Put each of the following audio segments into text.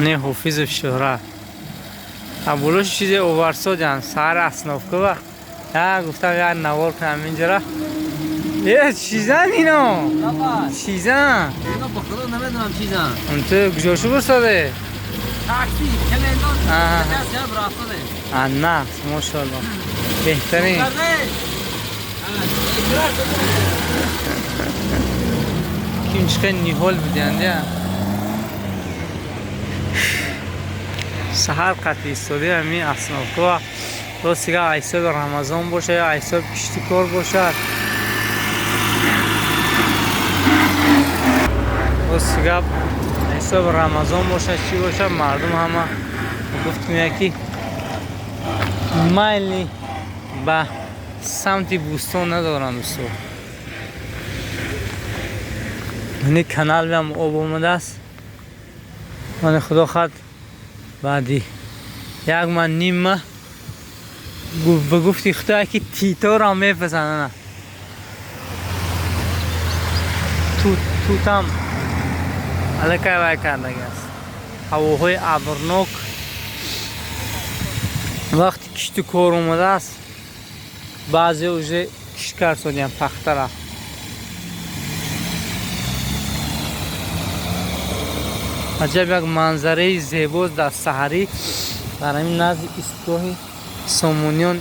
Не Ҳофизов Шӯҳрат. Абулош чизе оварсодян сар остановка я гуфтам я навор кунам инҷара. Э, чизан ино? Чизан? Ино ба худо намедонам чизан. Ту куҷошу бурсоде? Такси, келендон, рафтоде. А, нақс, мошалло. Беҳтарин. Ким чиқа ниҳол будиянд я? Саҳар қатъи истоди ҳамин остановка ростига ҳисоби Рамазон бошад ё ҳисоби киштикор бошад. Ростига ҳисоби Рамазон бошад, чӣ бошад, мардум ҳама гуфт меяд ки майли ба самти бӯстон надоранд дӯсто. Ини каналам об омадааст. Мани худо хат баъди як ман ним ма ба гуфти худо ки титорам мепасанд. Тутам аллакай вай кардаги аст. Ҳавоҳои абрнок вақти кишту кор омадааст, баъзе уже кишт карсодиян пахтара. Аҷаб як манзараи зебост дар саҳарӣ дар ҳамин назди истгоҳи Сомониён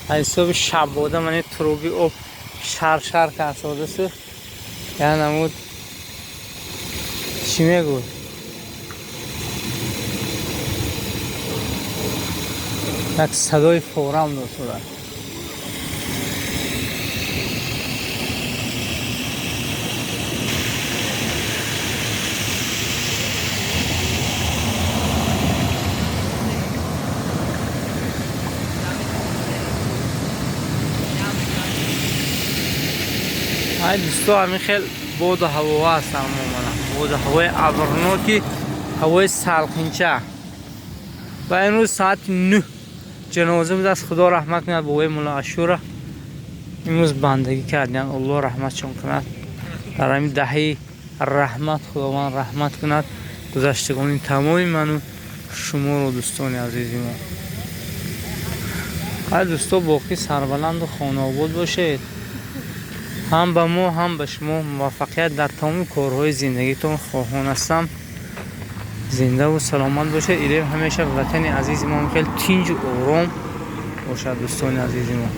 аз ҳисоби шабода мани туруби об шаршар карсодасу я намуд чӣ мегӯй? Як садои форам дод сурат. Ай дӯсто, ҳамин хел боду ҳаво аст омада. Боду ҳавои абрноки, ҳавои салқинча. Ва имрӯз соати 9 ҷаноза будааст. Худо раҳмат кунад бобои Мулло Ашура. Имрӯз бандагӣ кардиянд. Аллоҳ раҳматшон кунад. Дар ҳамин даҳаи раҳмат Худованд раҳмат кунад гузаштагони тамоми ману шуморо дӯстони азизи мо. Ай дӯсто, боқӣ сарбаланду хонаобод бошед. Ҳам ба мо, ҳам ба шумо муваффақият дар тамоми корҳои зиндагитон хоҳон ҳастам. Зиндаву саломат бошед. Илоҳим ҳамеша ватани азизи мо хеле тинҷу ором бошад дӯстони азизи мо.